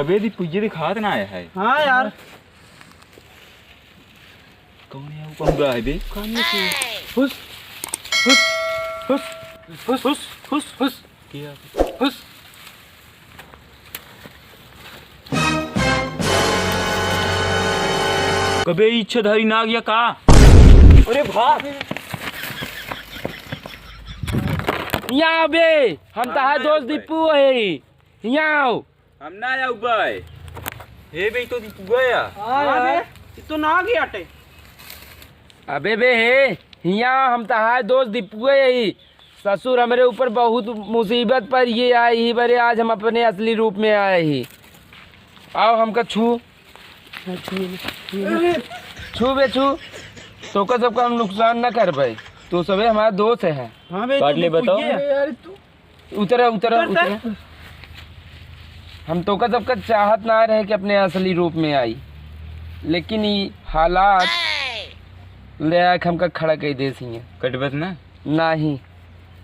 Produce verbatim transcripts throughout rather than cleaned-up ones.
अबे दीपू, ये दिखात ना आया है। हाँ यार। कौन है वो पहुंगा है बे? कान में से। हुस, हुस, हुस, हुस, हुस, हुस, हुस। क्या? हुस। कबे इच्छाधारी नाग या का? अरे भाग। यहाँ बे, हम हाँ, तहार दोस्त दीपू है। यहाँ आओ। हम ना आउबे। हे बे, ई तो दीपुआ या। हाँ हाँ यार। बे, ई तो ना गया टे। अबे बे हे, हियाँ हम तहार दोस्त दीपुआ यही। ससुर हमरे ऊपर बहुत मुसीबत पर ये आए ही बरे, आज हम अपने असली रूप में आए ही। आओ हमका छू। हाँ, छू ले, छू ले। छू बे छू। तोका सबका हम नुकसान ना करबे। तो सबे हमारा दोस्त है। हाँ बे, काट तू ले, दीपुआ बताओ। है। अरे यार, तू उतरा, उतरा, उतर, उतरा। उतर। हम तोका सबका चाहत ना रहे कि अपने असली रूप में आई, लेकिन ई हालात ले आके हमका खड़ा कर दे सिंह। कटबस ना? नाही।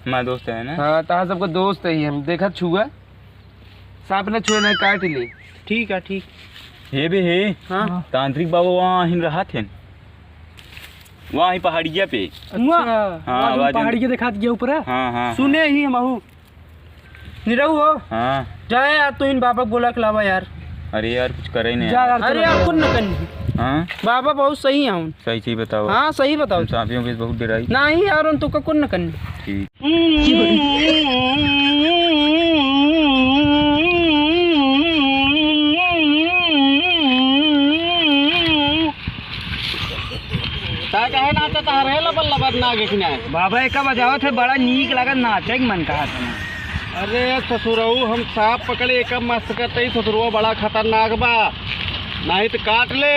हमारा दोस्त है ना? हाँ, तहार सबका दोस्त है हम। देखा छुआ, सांप न छुए, ना काट ले। ठीक है, ठीक। हे बे हे, हाँ। तांत्रिक बाबा वहाँ हिन रहत हैं। वहाँ ही पहाड़िया पे। अच्छा। हाँ, वहाँ जो आवाज पहाड़िया दिखात गया ऊपर। हाँ, हाँ, हाँ। सुने ही हम आहू। निरहू हो? हाँ। जाए यार, तू इन बाबा के बोला के लावा यार। अरे यार, कुछ करे नहीं जा यार। यार, अरे चलो। यार, कुछ न करनी। हाँ? बाबा बहुत सही है उन। सही, सही बताओ। हाँ, सही बताओ। हम सांपियों के बहुत डराई। नहीं यार, उन तो का कुछ न करनी। ठीक। ता काहे नाचत हरे लबर लबर नाग के किनारे? बाबा, एका बजावत है, बड़ा नीक लागत, नाचे के मन कहत है। अरे ससुरऊ, हम सांप पकड़े, एका मस्कत है, ससुरवा बड़ा खतरनाक बा, नहीं तो काट ले।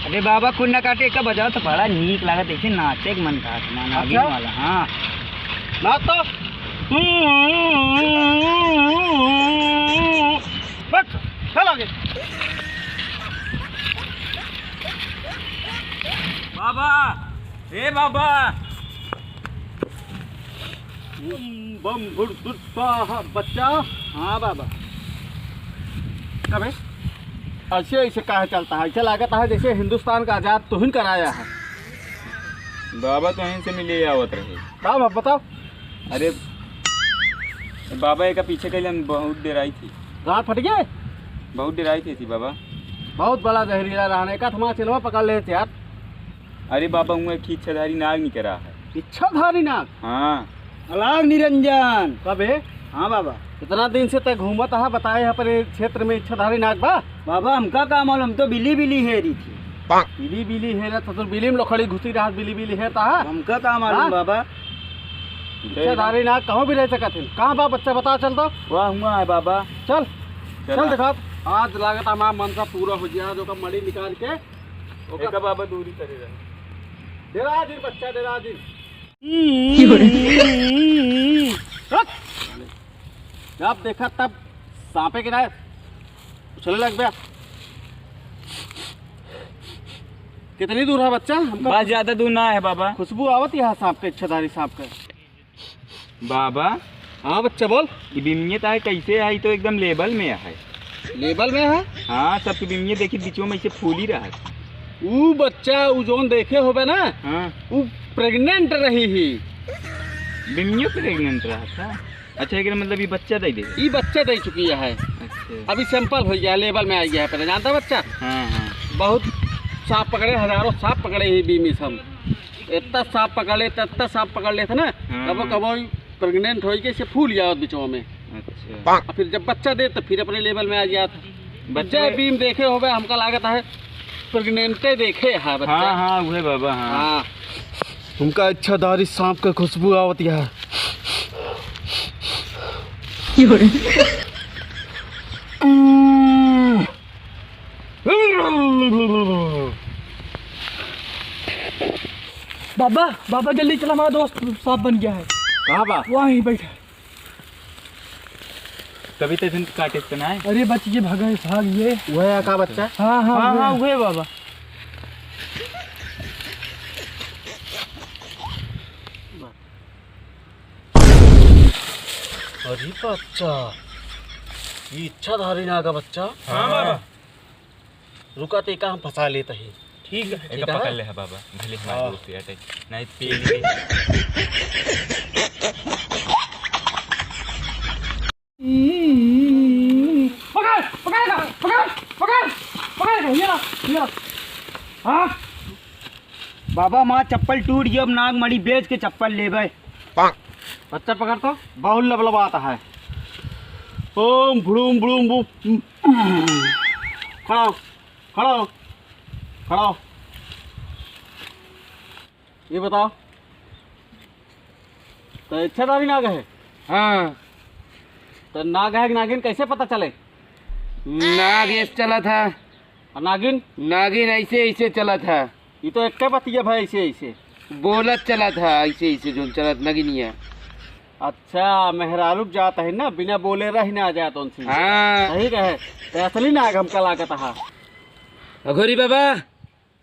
अरे बाबा, कुछ ना काटे, एका बजावत है, बड़ा नीक लागत, ऐसे नाचे के मन कहत है, नागिन अच्छा? वाला, हाँ। ना तो। बस, चल आगे। बाबा, ए बाबा। ओम बम भुर दुर स्वाहा, बच्चा। हाँ बाबा। अबे, ऐसे, ऐसे काहे चलता है? ऐसे लागत है जैसे हिंदुस्तान का आजाद तुहिन कराया है। बाबा तो यहीं से मिले आवत रहे। का बाबा बताओ? अरे बाबा, एका पीछे कइले हम बहुत डेराई थी। गाँठ फट गए? बहुत डेराई थी, थी बाबा। बहुत बड़ा जहरीला रहने का, थमा चिलवा पकड़ लेते यार। अरे बाबा, हुआ एक इच्छाधारी नाग निकरा है। इच्छाधारी नाग? हाँ। अलाग निरंजन। कबे? हाँ बाबा। इतना दिन से तय घूमत हा, बताए यहाँ पर ये क्षेत्र में इच्छाधारी नाग बा? बाबा, हमका का मालूम, हम तो बिली बिली हेरी थी। बिली बिली हेरा तो तू बिली में लोखड़ी घुसी रहा, बिली बिली हेरता है। हमका का मालूम हाँ? बाबा? इच्छाधारी नाग कहूँ भी रह सकत है। कहाँ बा बच्चा, बता चल तो। वाह, हुआ है बाबा। चल, चला। चल दिखा। आज लागत हमारा मनसा पूरा हो गया, जो का मड़ी निकाल के ओका एका बाबा दूरी करे रहे। डेरा दिन बच्चा, डेरा दिन। हट! जब देखा तब सांपे के ना उछले लग गया। कितनी दूर है बच्चा? हमका बस ज्यादा दूर ना है बाबा। खुशबू आवत यहाँ सांप के, इच्छाधारी सांप के। बाबा। हाँ बच्चा बोल। ई बिमिये ताहे कैसे है? ई तो एकदम लेबल में है। लेबल में है? हाँ, सबके बिमिये देखी बीचों में ऐसे फूली रहा है। ऊ बच्चा, ऊ जौन देखे होबे ना, हाँ। ऊ प्रेग्नेंट रही ही। बिमियो प्रेग्नेंट रहा था? अच्छा, एकरे मतलब ई बच्चा दे दे? ई बच्चा दे चुकी है। अच्छा। अभी सैंपल हो गया, लेबल में आ गया है, पहले जानता बच्चा? हाँ, हाँ। बहुत सांप पकड़े, हजारों सांप पकड़े ही बीमी से हम। इतना सांप पकड़ लेते, इतना सांप पकड़ लेते ना, हाँ, कबो, हाँ। कबो प्रेग्नेंट होई के से फूल जावत बिचवा में। अच्छा। और फिर जब बच्चा दे तो फिर अपने लेबल में आ जात। बच्चा बच्चा बीम देखे होबे, हमका लागत है प्रेग्नेंटे देखे है बच्चा। हाँ, हाँ, उहे बाबा, हाँ। हाँ। हमका इच्छाधारी सांप के खुशबू आवत है। बाबा, बाबा जल्दी चला, हमारा दोस्त सांप बन गया है। कहाँ बा? वहीं बैठा है। तभी तो झुंड काटे इतना है। अरे बच गए, भागे, भाग गए। वह है का बच्चा? हाँ, हाँ, हाँ, वह हाँ, है। वह बाबा। अरे बच्चा। ये इच्छाधारी नाग है बच्चा। हाँ बाबा। रुका, तो एका हम फंसा लेत ही। ठीक है। ठीक एका है। पकड़ ले है बाबा, भले हमारे हाँ। दोस्त यार, नहीं पेल के। पकड़, पकड़, पकड़, पकड़, पकड़, ये ला, ये ला। हाँ। बाबा, माँ चप्पल टूट गई, अब नाग मणि बेच के चप्पल लेबे। बच्चा पकड़ तो, बहुत लबलबात है। ओम भ्रूम भ्रूम भ्रूम। खड़ा हो, खड़ा हो, खड़ा हो। ये बताओ, तो इच्छाधारी नाग है? हाँ। तो नाग है कि नागिन कैसे पता चले? नाग ऐसे चलत है। और नागिन? नागिन ऐसे, ऐसे चलत है। ये तो एक बतिया भाई, ऐसे, ऐसे। बोलत चलत है, ऐसे, ऐसे जोन चलत नगिनिया। अच्छा, मेहरारू के जात है ना, बिना बोले रह ना जात उनसे। हाँ। सही कहे, तो असली नाग हमका लागत है। अघोरी बाबा,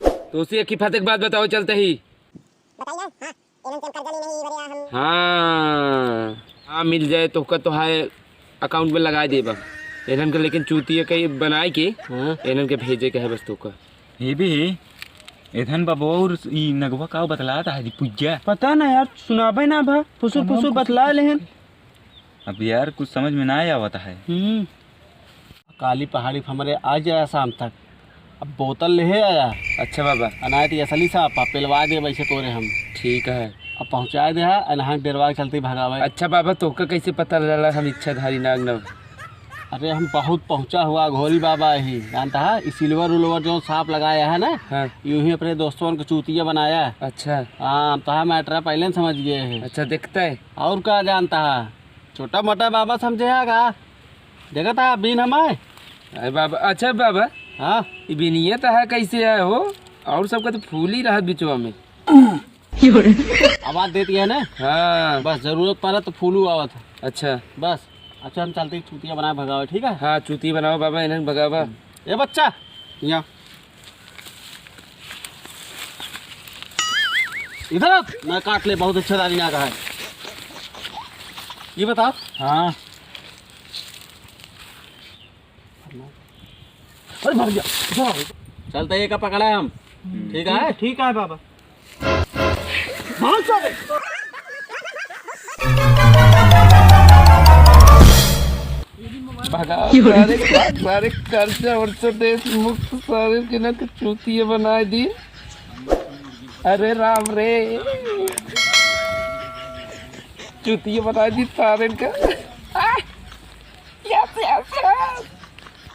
तो उसी अक्की फाते के बात बताओ चलते ही। बताइए, हाँ, एनन से हम कर्जा ली नहीं, ये बढ़िया हम। हाँ, हाँ, मिल जाए तो का तो है, account में लगा देबा। एनन के लेकिन चूतिया कहीं बनाए के, हाँ। एनन के भेजे के है बस तो का। ये भी, एधन बाबू और ई नगवा का बतलात है जी पूजा। पता ना यार, सुनाबे ना भा, फुसुर फुसुर बतला लेहन। अब यार कुछ समझ में ना आवत है। हम्म। काली पहाड़ी पे हमरे आ जाया शाम तक। अब बोतल लेहे आया। अच्छा बाबा। अनायत ये असली साहब, आप पिलवा दे वैसे तोरे हम। ठीक है। अब पहुँचाए दे हा, अनहाक डेरवा के चलते भगावे। अच्छा बाबा, तोहका कैसे पता चला हम इच्छाधारी नाग नव? अरे हम बहुत पहुँचा हुआ घोरी बाबा ही, जानता है, ई silver उलवर जो सांप लगाया है ना, हाँ। यूं ही अपने दोस्तों को चूतिया बनाया। अच्छा। हाँ, हम तो हाँ matter पहले न समझ गए हैं। अच्छा, देखता है। और का जानता है, छोटा मोटा बाबा समझे है का? देखा था बीन हम आए। अरे बाबा, अच्छा बाबा। हाँ। ई बिनिया तो है कैसे है हो? और सबका तो फूल ही रहत बिचवा में। आवाज देती है ना? हाँ। बस जरूरत पड़ा तो फूलू आवत है। अच्छा। बस। अच्छा हम चलते ही चूतिया बनाए भगावे, ठीक है? हाँ, चूतिया बनाओ बाबा, इन्हें भगावा। ए बच्चा, यहाँ। इधर आ, मैं काट ले, बहुत अच्छा दारी ना कहा है। ये बता। हाँ। अरे भाग जा, इधर आ। चलते ही का पकड़ा है हम। ठीक है? ठीक है बाबा। भाग सारे। भगा सारे, भाग सारे, कर्जा वर्जा देश मुक्त सारे के ना के चूतिया बनाए दी। अरे राम रे, चूतिया बनाए दी सारे का।